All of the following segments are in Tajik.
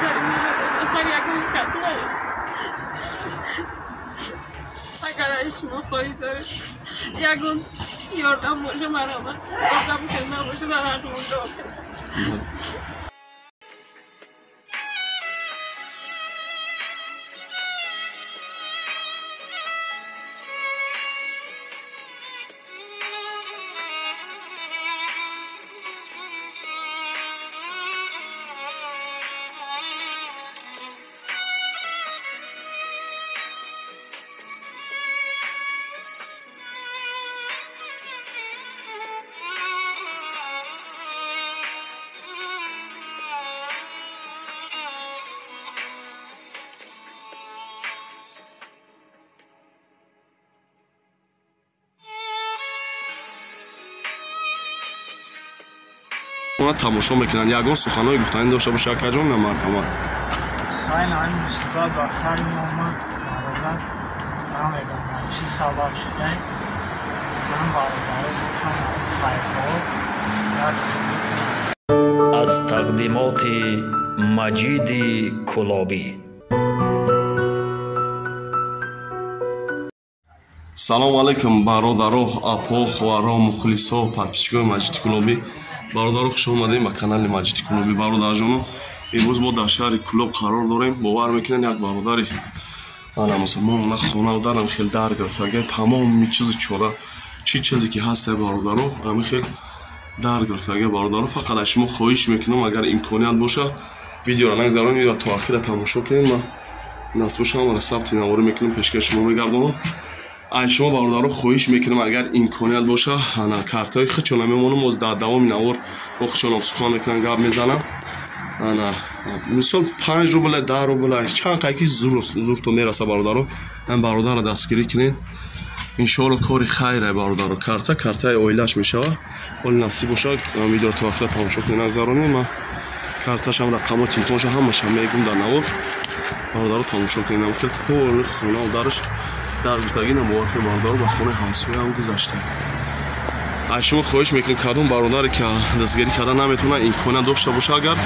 сари мо ба сари ягон кас наёд. Агар аз шумо хоҳиш дорем, ягон ёрдам боша, марҳамат, ёрдам ки набоша, дар ҳаққимон дуо кунед. Тамошо мекунанд, ягон суханҳои гуфтанӣ дошта боша, акаҷон, на марҳамат. Хайр, ҳамин мусибат ба сари мо омад, бародар, намедонам чӣ сабаб шуда. Ҳам бародаро бошанд, хайрхоҳ, як зиндагӣ кунанд. Аз тақдимоти Маҷиди Кулобӣ. Салому алайкум, бародаро, апо, хоҳаро, мухлисо, подписчикои Маҷиди Кулобӣ. Бародаро, хуш омадем ба канали Маҷиди Кулобӣ. Бародарҷоно, имрӯз мо дар шаҳри Кулоб қарор дорем. Бовар мекунед, як бародари ана мусулмон на хона дарам хел дар гирифта, тамоми чизи чора, чӣ чизе ки ҳаст, бародаро, ҳамин хел дар гирифта. Бародаро, фақат аз шумо хоҳиш мекунам, агар имконият боша, видеоро нагзаронед ва то ахира тамошо кунед. Ман насиб ҳамаро сабти наворӣ мекунам, пешкаши шумо мегардонам. Аз шумо бародаро хоҳиш мекунам, агар имконият боша, ана картаҳои худшона мемонам, боз дар давоми навор бо худшонам сухан мекунам, гап мезанам. Ана мисол 5 рубла, 10 рубла, чанд қайки зурто мераса, бародаро, ҳам бародарро дастгирӣ кунед. Иншоалло кори хайре, бародаро. Карта картаи оилаш мешава. Оли насиб боша, видеоро то охира тамошо кунед, нагзаронед. Ман карташам, рақамҳо, телефонша ҳамаша мегум дар навор. Бародаро, тамошо кунед. Хеле полни хона дараш дар гуфтагӣ бовар кунед, бародаро, ба хонаи ҳамсояам гузашта. Аз шумо хоҳиш мекунем, кадом бародаре ки дастгирӣ карда наметавонад, имконият дошта боша, агар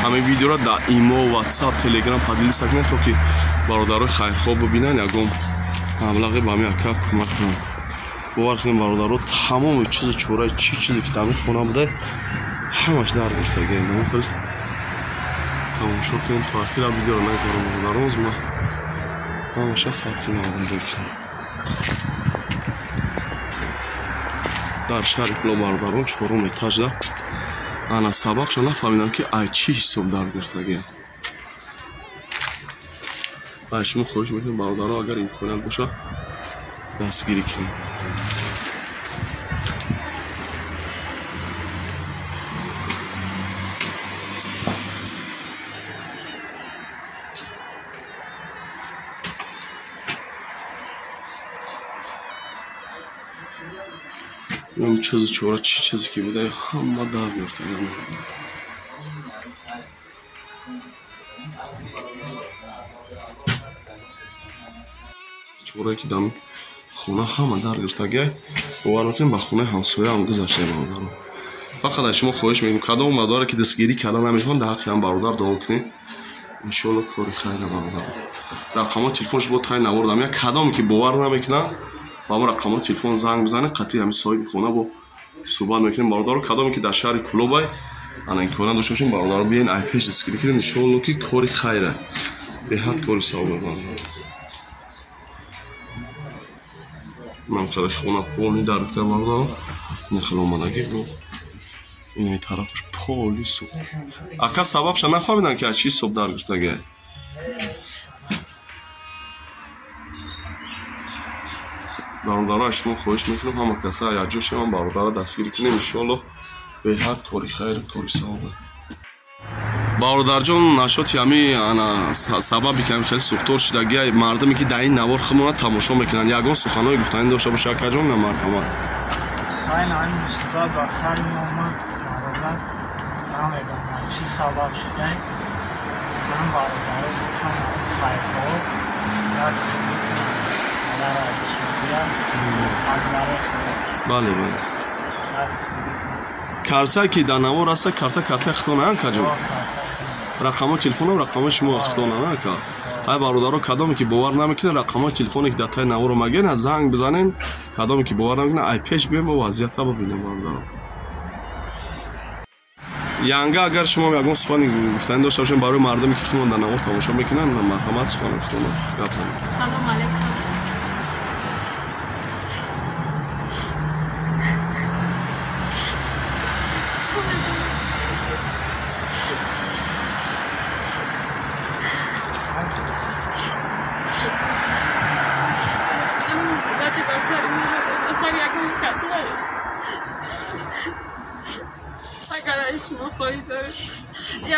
ҳамин видеоро дар имо, ватсап, телеграм поделиться кунед, то ки бародарои хайрхоҳ бибинанд, ягон маблағе ба ҳамин ака кӯмак кунанд. Бовар кунед, бародаро, тамоми чизу чораи, чӣ чизе ки дар ҳамин хона буда, ҳамаш дар гирифтагӣ. Хел тамошо кунем то ахира видеоро нагзарон, бародаро. Ман ҳамаша сабти наворӣ мекунам. Дар шаҳри Кулоб, бародарон, чорум этажда. Ана сабабша нафаҳмидам, ки ай чӣ ҳисоб дар гирифтагиам. Аз шумо хоҳиш мекунам, бародаро, агар имконият боша, дастгирӣ кунед. Чизи чора, чӣ чизе ки буда, ҳама дар гирифта. Чорае ки дар хона ҳама дар гирифтагиай, бовар мекунем, ба хонаи ҳамсояам гузашта, бародаро. Фақат аз шумо хоҳиш мекунем, кадом бародаре ки дастгирӣ карда наметавонад, дар ҳаққи ҳам бародар дуо кунед. Иншоалло кори хайра, бародаро. Рақамҳои телефонш бо тай навор дам. Як кадоме ки бовар намекунад, ба ҳамон рақамҳои телефон занг бизанед, қатъи ҳамин соҳиби хона бо суҳбат мекунем, бародаро. Кадоме ки дар шаҳри Кулобай, ана имконият дошта бошем, бародаро, биёен ай пеш дастгирӣ кунем. Иншоалло ки кори хайра, беҳад кори савобе, бародаро. Ман хеле хона полни дар гирифта, бародаро. Ин хеле омадагӣ бо ин тарафаш поли сӯхт. Ака, сабабша нафаҳмидам, ки аз чӣ ҳисоб дар гирифтагиай. Бародаро, аз шумо хоҳиш мекунам, ҳама каса якҷо шавам, бародарро дастгирӣ кунем. Иншоалло беҳад кори хайр, кори савобе. Бародарҷон, нашоти ҳами ана сабаби ки ҳами хеле сӯхтор шудагиай, мардуме ки дар ин навор худмона тамошо мекунанд, ягон суханҳои гуфтанӣ дошта боша, акаҷон, на марҳамат. Хайр, ҳамин мусибат ба сари мо омад, бародар, намедонам чӣ сабаб шуда. Ҳам бародаро бошанд, хайрхоҳ, як зиндагӣ кунанд. Бале, бале. Карта ки дар навор аста, карта картаи худтон, акаҷон? Рақамҳои телефонам рақамҳои шумо худтона, на ака? Ай бародаро, кадоме ки бовар намекунед, рақамҳои телефоне ки дар таи навор омаген, занг бизанен. Кадоме ки бовар намекунед, ай пеш биёем, бо вазъията бибинем, бародаро. Янга, агар шумо ягон сухани гуфтанӣ дошта бошед барои мардуме ки худмон дар навор тамошо мекунанд, марҳамат, сухани худтона гап занед. Салом алейкум.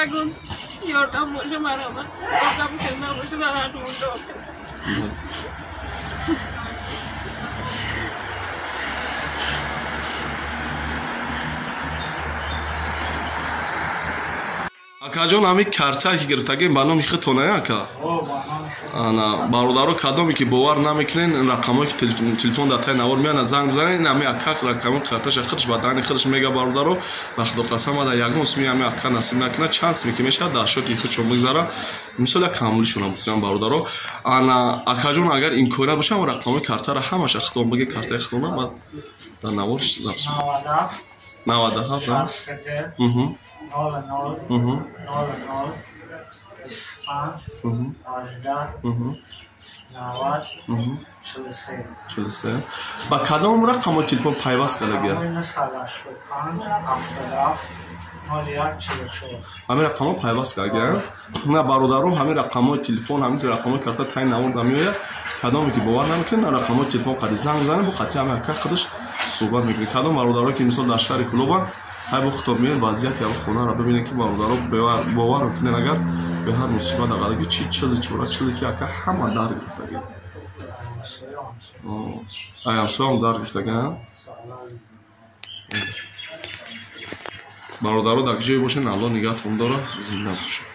Ягон ёрдам боша марама, ёрдам ки набоша дар ҳаққимон дуо кунед. Акаҷон, ҳамин картае ки гирифтагем ба номи худтона, ака? Ана, бародаро, кадоме ки бовар намекунен, рақамҳое ки телефон дар таи навор меянд, занг бизанед. Ин ҳамин ака рақамҳои карташа худаш ба даҳни худаш мега. Бародаро, ба худо қасам, ада ягон суми ҳамин ака насиб накунад, чанд суме ки мешавад дар шоти худшон бигзара. Мисол як ҳамулишона бикунам, бародаро. Ана, акаҷон, агар имконият боша, ҳамон рақамҳои картаро ҳамаша худтон биге, картаи худтона, баъд дар навор запис. 97 0 0 0 0 25 18 90 43. 43. Ба кадом рақамҳои телефон пайваст кардагия? 985 77 01 44. Ҳамин рақамҳо пайваст кардагия? На, бародаро, ҳамин рақамҳои телефон, ҳамин рақамҳои карта таи навор меояд. Кадоме ки бовар намекунед, рақамҳои телефон қади занг бизанед, бо хати ҳамин ака худаш суҳбат мекунед. Кадом бародаро ки мисол дар шаҳри Кӯлобанд, ҳай бо худтон биёед, вазъияти ҳамин хонаро бибинед, ки бародаро бовар кунед, агар беҳад мусибат ағадаги, чи чизе чора чизе ки ака ҳама дар гирифтаги. Ай ҳамсоям дар гирифтага. Бародаро, дар ҷое бошед, Аллоҳ нигаҳтон дора, зинда бошед.